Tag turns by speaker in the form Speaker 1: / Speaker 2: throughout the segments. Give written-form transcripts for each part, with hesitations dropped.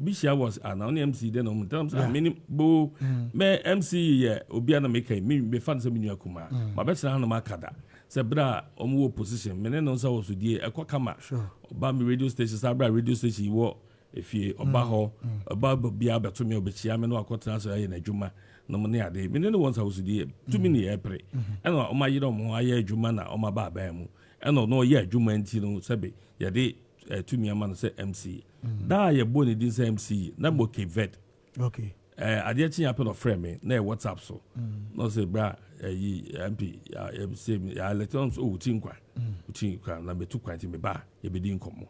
Speaker 1: Obi hyia wɔ ana ɔne MC dɛ na ɔmo ntam sɛ mene bo mɛ MC yɛ obi a na meka yi, me mefa no sɛ me nua kumaa. Mabɛtena ha na maka da sɛ berɛ a ɔmo wɔ position, me ne no nsa wɔ so die ɛkɔ kama. Ɔba me radio station saa berɛ a radio station yi wɔ efie, ɔba hɔ, ɔba bia bɛto me, ɔbɛkyia me na wakɔtena so ayɛ n'adwuma na mo ne ade. Me ne no wɔ nsa wɔ so die tumi ne yɛpere, ɛna ɔmo ayere ɔmo ho ayɛ adwuma na ɔmo aba aban mu, ɛna ɔno ɔyɛ adwuma nti no, sɛbe, yɛde tumi ama no sɛ MC. Daa yɛbɔ ne din sɛ MC na bɔ Cape Verde. Adeɛ kye apɛ na ɔfrɛ me na yɛ WhatsApp so na ɔsɛ, "Bra, ɛyi MP yɛ yɛ elect ɔno so ɔwɔ ti nkwa, ti nkwa na bɛtu kwan, ti me ba yɛbɛdi nkɔmmɔ."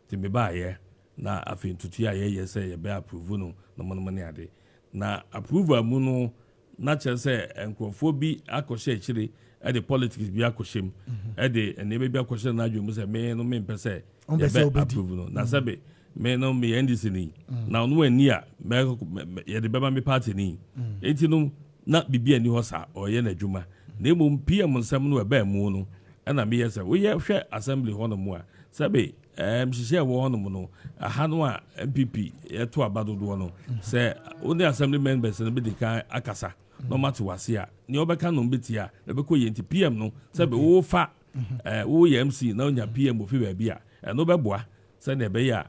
Speaker 1: Ti me ba yɛ na afei ntutu a yɛyɛ sɛ yɛbɛ approve no na mo no mo ne ade na approval mu no, na kyerɛ sɛ nkurɔfoɔ bi akɔhyɛ akyire, ɛde politics bi akɔhyɛ mu, ɛde nneɛma bi akɔhyɛ n'adwene mu sɛ me no mempɛ sɛ
Speaker 2: Ɔmpɛ sɛ
Speaker 1: yɛbɛ
Speaker 2: wobɛdi.
Speaker 1: approve no, na sɛbe, me no meyɛ NDC ni na ɔno ani a yɛde bɛma me party ni. Enti no na biribi ani hɔ saa, ɔyɛ n'adwuma. Na mmom PM nsɛm no ɛbɛɛ mu no, ɛna meyɛ sɛ woyɛ hwɛ assembly hɔ nom a, sɛbe, nhyehyɛ ɛwɔ hɔ nom no, aha no a NPP yɛto aba dodoɔ no, sɛ wo ne assembly members no bɛdi kan akasa na ɔmate wase a, nea ɔbɛka no bɛtie a, ɛbɛkɔ yɛ. Nti PM no, sɛbe, wofa woyɛ MC na wonya PM ofi baabi a, ɛno bɛboa sɛnea ɛbɛyɛ a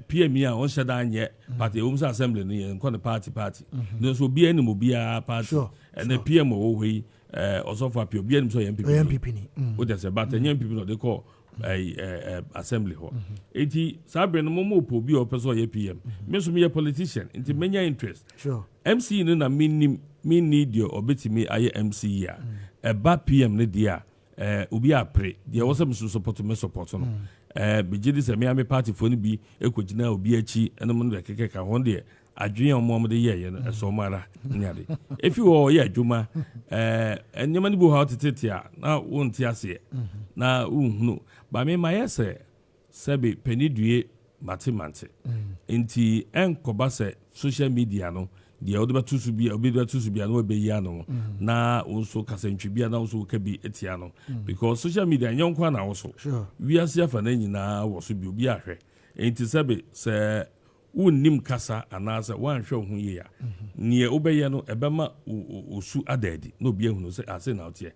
Speaker 1: PM yi a ɔnhyɛ da nyɛ party. Ɛwɔ mu sɛ assembly no yɛ nkɔ ne party party no nso, obiara nim obiara party. Ɛnɛ PM ɔwɔ hɔ yi, ɔsɔfo Apia, obiara nim sɛ ɔyɛ NPP
Speaker 2: Ɔyɛ
Speaker 1: ni.
Speaker 2: NPP ni.
Speaker 1: O de sɛ but ɛnyɛ NPP na ɔde kɔ ɛyi ɛɛ ɛɛ assembly hɔ. Eti saa abiri no, mo mo po obi a ɔpɛ sɛ ɔyɛ PM. Me nso meyɛ politician nti menya interest. MC no na menim menni deɛ ɔbɛtumi ayɛ MC yi a ɛba PM no deɛ a, obi apere deɛ ɛwɔ sɛ me so support, me support no. Megye di sɛ mea me partyfoɔ no bi ɛkɔgyina obi akyi, ɛno mo no deɛ kɛkɛ ka ho deɛ, adwene a ɔmo de yɛɛyɛ no ɛsɔ ɔmo ara ne ade. Efi hɔ ɔyɛ adwuma, nneɛma no bi wɔ hɔ a wotetete a na wonte aseɛ na wonhunu ba. Me ma yɛ sɛ, sɛbe, pani due mate mante nti ɛnkɔba sɛ social media no deɛ wode bɛto so bi, obi de bɛto so bi a na wabɛyi ano na wo nso kasantwi bi a na wo nso woka bi atia no, because social media nyɛ nko a na wo so. Wiase afa no nyinaa wɔ so bi, obi ahwɛ. Nti sɛbe, sɛ wonnim kasa anaasɛ woanhwɛ wo ho yie a, neɛ wobɛyɛ no ɛbɛma wo su ada adi na obi ahunu sɛ ase na woteɛ.